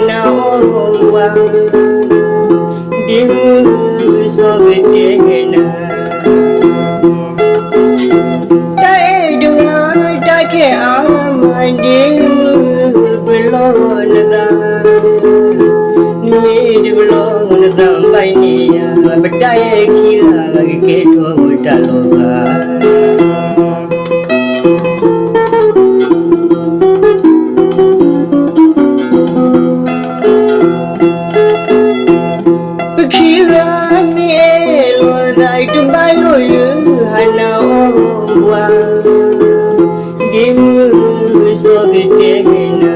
နၤအီၣ်ဝါ, ဒ့မုၣ်စီၤကတဲနၤ, တၢ်အဲၣ်တဂၤတၢ်ခဲအါမး ဒ့မုၣ်ပလီၢ်နသး, နမ့ၢ်တပလီၢ်နသးဘၣ်န့ၣ်ယၤ, ပတၢ်အဲၣ်ခံဂၤကကဲထီၣ်တၢ်လီၤဖး. ပခံဂၤမ့ၢ်အဲၣ်လိာ်သး တဘၣ်လိၣ်လၢဟးနၤအီၣ်ဝါ, ဒ့မုၣ်စီၤကတဲနၤ,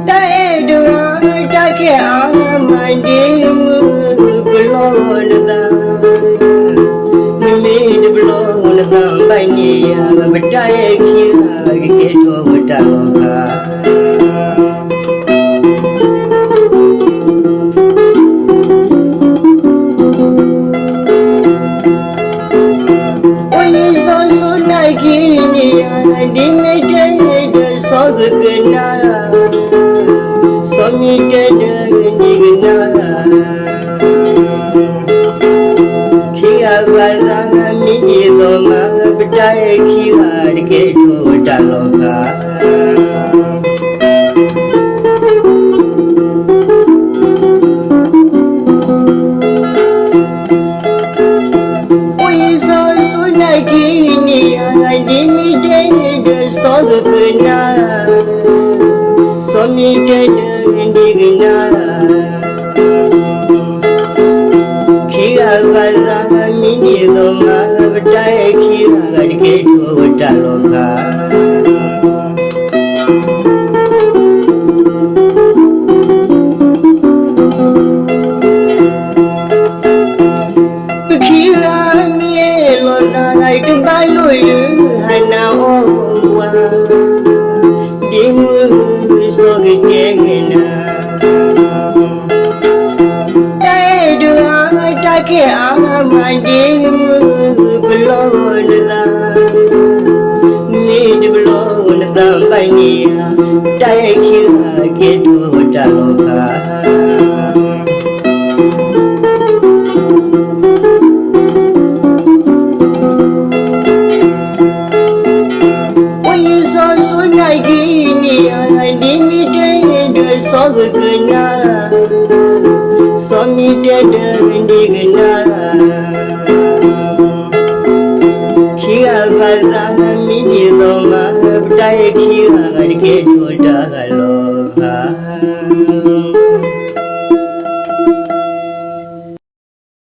တၢ်အဲၣ်တဂၤတၢ်ခဲအါမး ဒ့မုၣ်ပလီၢ်နသး, နမ့ၢ်တပလီၢ်နသးဘၣ်န့ၣ်ယၤ, ပတၢ်အဲၣ်ခံဂၤကကဲထီၣ်တၢ်လီၤဖး. အိၣ်ယံၤစီၤစိၤနၤကံန့ၣ်ယၤ, ဒ့မ့ၢ်တဲဒီးစီၤကကနၣ်, စီၤမ့ၢ်တဲဒီးဒ့ကနၣ်, ခံဂၤဘၣ်သးမ့ၢ်ဒ်သိးမး, ပတၢ်အဲၣ်ခံဂၤတကဲထီၣ်တၢ်လီၤဖး. အိၣ်ယံၤစီၤစိၤနၤကံန့ၣ်ယၤ, ဒ့မ့ၢ်တဲဒီးစီၤကကနၣ်, စီၤမ့ၢ်တဲဒီးဒ့ကနၣ်, ခံဂၤဘၣ်သးမ့ၢ်ဒ်သိးမး, ပတၢ်အဲၣ်ခံဂၤတကဲထီၣ်တၢ်လီၤဖး. ပခံဂၤမ့ၢ်အဲၣ်လိာ်သး, တဘၣ်လိၣ်လၢဟးနၤအီၣ်ဝါ, ဒ့မုၣ်စီၤကတဲနၤ, တၢ်အဲၣ်တဂၤတၢ်ခဲအါမး, ဒ့မုၣ်ပလီၢ်နသး, မ့ၢ်တပလီၢ်နသးဘၣ်န့ၣ်ယၤ, တၢ်အဲၣ်ခံဂၤကဲထီၣ်တၢ်လီၤဖး. အိၣ်ယံၤစီၤစိၤနၤကံန့ၣ်ယၤ, ဒ့မ့ၢ်တဲဒီးစီၤကကနၣ်, စီၤမ့ၢ်တဲဒီးဒ့ကနၣ်, ခံဂၤဘၣ်သးမ့ၢ်ဒ်သိးမး, ပတၢ်အဲၣ်ခံဂၤတကဲထီၣ်တၢ်လီၤဖး.